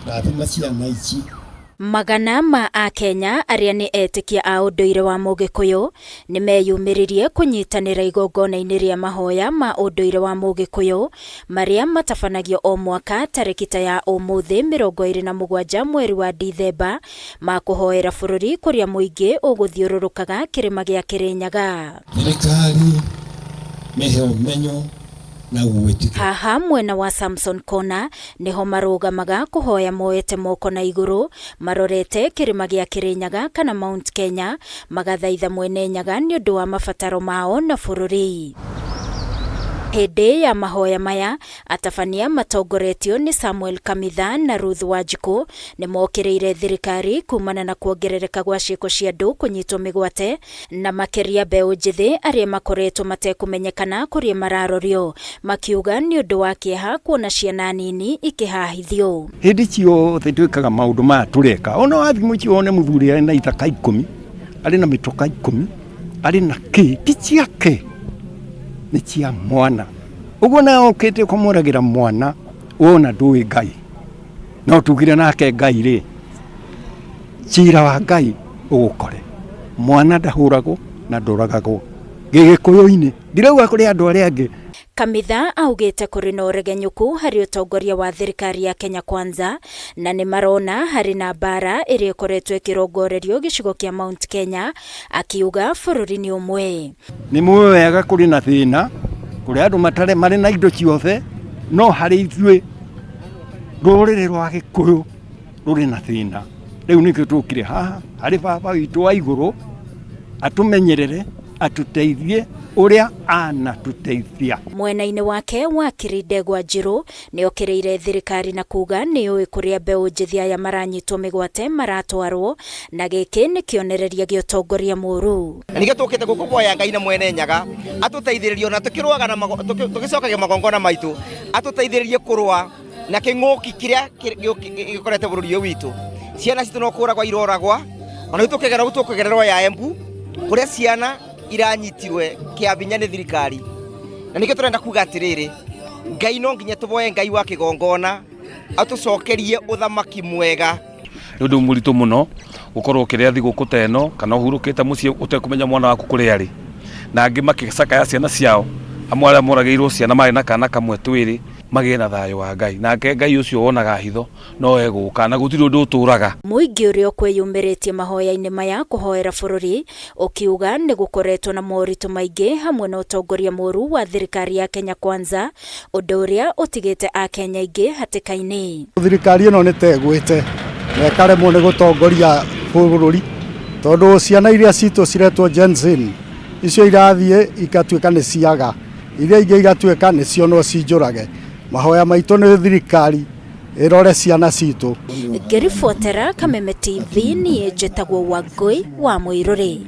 Rathima ciana ici. Magana ma Akenya arĩa nĩ etĩkia a ũndũire wa Mũgĩkũyũ nĩ meyumĩririe kũnyitanĩra igongona-inĩ rĩa mahoya ma ũndũire wa Mũgĩkũyũ marĩa matabanagio o mwaka tarĩki ta ya ũmũthĩ 27 mweri wa Dithemba ma kũhoera bũrũri kũrĩa mũingĩ ũgũthiũrũrũkaga kĩrĩma gĩa Kĩrĩnyaga. Thirikari mĩhe ũmenyo na gwĩtĩkĩra. Haha mwena wa Samson Corner nĩho marũgamaga kũhoya moete moko na igũrũ marorete kĩrĩma gĩa Kĩrĩnyaga kana Mount Kenya magathaitha Mwene Nyaga nĩũndũ wa mabataro mao na bũrũri. Hĩndĩ ya mahoya maya, atabania matongoretio nĩ Samuel Kamitha na Ruth Wanjikũ nĩmokĩrĩire thirikari kumana na kuongerereka gwa ciĩko cia andũ kũnyitwo mĩgwate na makĩria mbeũ njĩthĩ arĩa makoretwo matekũmenyekana kũrĩa mararorio, makiuga nĩ ũndũ wa kĩeha kuona ciana nini ikĩhahithio. Hĩndĩ ciothe twĩkaga maũndũ maya tũreka, ona wathiĩ mũciĩ wone mũthuri arĩ na ithaka ikũmi, arĩ na mĩtoka ikũmi, arĩ na kĩ, ti ciake, nĩ cia mwana. Ũguo nawe ũkĩte ũkamũragĩra mwana, wona ndũĩ Ngai. No tugire nake Ngai rĩ, cira wa Ngai ũgũkore. Mwana ndahũragwo na ndũragagwo. Gĩgĩkũyũ-inĩ, ndirauga kũrĩ andũ arĩa angĩ. Kamitha augĩte kũrĩ na ũregenyũku harĩ ũtongoria wa thirikari ya Kenya Kwanza na nĩ marona harĩ na mbara ĩrĩa ĩkoretwo ĩkĩrongorerio gĩcigo kĩa Mount Kenya, akiuga bũrũri nĩ ũmwe. Nĩ mũĩ wega kũrĩ na thĩna, kũrĩ andũ matarĩ marĩ na indo ciothe, no harĩ ithuĩ rũrĩrĩ rwa Gĩkũyũ rũrĩ na thĩna. Rĩu nĩkĩo tũkire haha harĩ baba witũ wa igũrũ atũmenyerere, atũteithie ũrĩa anatũteithia. Mwena-inĩ wake wakiri Ndegwa Njirũ nĩokĩrĩire thirikari na kuga nĩyũĩ kũrĩa mbeũ njĩthĩ aya maranyitwo mĩgwate maratwarwo na gĩkĩ nĩ kĩonereria gĩa ũtongoria mũru. Na nĩkĩo tũkĩte gũkũ kũhoya Ngai na Mwene Nyaga atũteithĩrĩrie ona tũkĩrũaga na tũgĩcokagia magongona maitũ atũteithĩrĩrie kũrũa na kĩng'ũki kĩrĩa gĩkorete bũrũri ũyũ witũ. Ciana citũ no kũragwo iroragwa, ona rĩu tũkĩgerera ũguo tũkũgerera ya Embu kũrĩa ciana iranyitirwe kĩa binya nĩ thirikari. Na nĩkĩo tũrenda kuga atĩrĩrĩ, Ngai no nginya tũboe Ngai wa kĩgongona atũcokerie ũthamaki mwega. Nĩ ũndũ mũritũ mũno gũkorwo ũkĩrĩa thigũkũ ta ĩno kana ũhurũkĩte mũciĩ ũtekũmenya mwana waku kũrĩa arĩ. Na angĩ makĩcakaya ciana ciao, amwe arĩa moragĩirwo ciana marĩ na kana kamwe twĩrĩ magĩe na thayũ wa Ngai. Nake Ngai ũcio wonaga hitho no egũka na gũtirĩ ũndũ ũtũraga. Mũingĩ ũrĩa ũkwĩyumĩrĩtie mahoya-inĩ maya kũhoera bũrũri ũkiuga nĩ gũkoretwo na moritũ maingĩ hamwe na ũtongoria mũru wa thirikari ya Kenya Kwanza, ũndũ ũrĩa ũtigĩte Akenya aingĩ hatĩka-inĩ. Thirikari ĩno nĩ ta ĩgwĩte na ĩkaremwo nĩ gũtongoria bũrũri tondũ ciana iria citũ ciretwo Gen Z icio irathiĩ igatuĩka nĩ ciaga, iria ingĩ igatuĩka nĩ cionwo cinjũrage. Mahoya maitũ nĩ thirikari ĩrore ciana citũ. Ngĩribotera Kameme TV niĩ njĩtagwo Wangũi wa Mũirũrĩ.